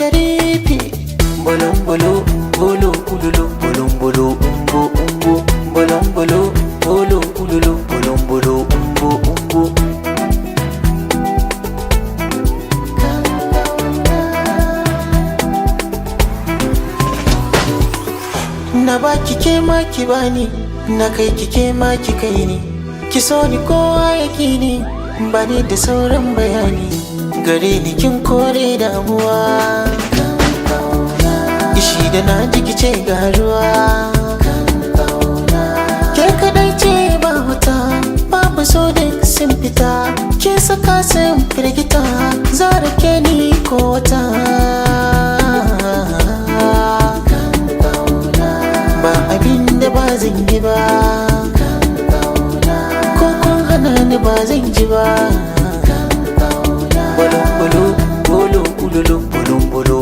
Sharifi. Bolon bolo bolo ululu, bolon bolo umbo umbo, bolon bolo bolo ululu, bolon bolo umbo umbo. Na baki ke ma ki bani, na kai ki ke ma ki kai ni. Ki so ni kowa ya ki ni, bani da sauran bayani. Gare ni kin kore damuwa. Ishi da na ji ki ce ga ruwa. Ke kadai ce ba wuta, babu so duk sun fita. Kin saka sun firgita, zara ke ni ko wata. Ba abin da ba zan yi ba, ko kun hana ni ba zan ji ba. Bolon bolo bolo ululu, bolon bolo,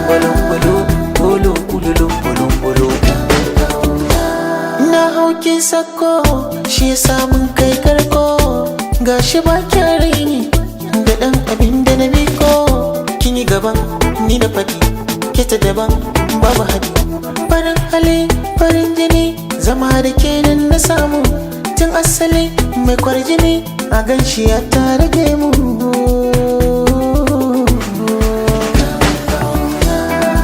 bolon bolo bolo ululu, bolon bolo. Na haukin sako, shi yasa mun kai karko. Gashi ba kyan raini da ɗan abin da na biko. Kin yi gaban ni na faɗi, ke ta daban babu haɗi. Farin hali farin jini, zama da kenan na samu. Tun asali mai kwarjini, a ganshi ya tare mu.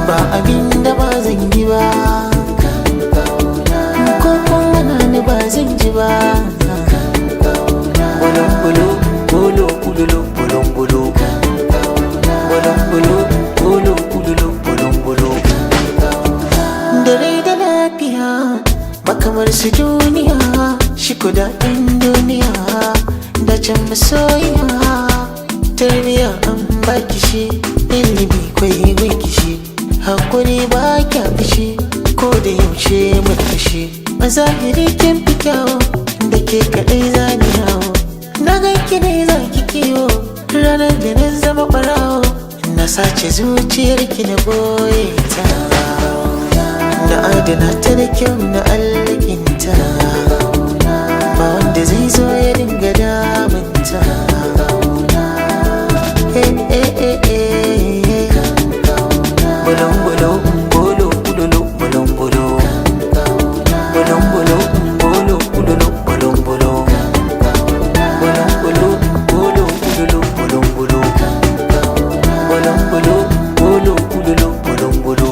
Ba abin da ba zan yi ba, ko kun hana ni ba zan ji ba. Bolon bolo bolo ululu, bolon bolo, bolon bolo bolo ululu, bolon bolo. Da rai da lafiya ba kamar su duniya, shi kudaden duniya da can masoyiya. Tarbiya an baki shi, ilimi kwai gunki shi, hakuri ba kya fushi, ko da yaushe murmushi. A zahiri kin fi kyawu, da ke kaɗai zani yawo. Na ganki ne zaki kiwo, ranar da na zama ɓarawo. Na sace zuciyarki na boye ta, na adana ta da kyau na alkinta. Ba wanda zai zo ya dinga damunta. Eh, eh, eh, eh. Bolon bolo bolo ululu, bolon bolo, bolon bolo bolo ululu, bolon bolo, bolon bolo bolo ululu, bolon bolo, bolon bolo bolo ululu, bolon bolo.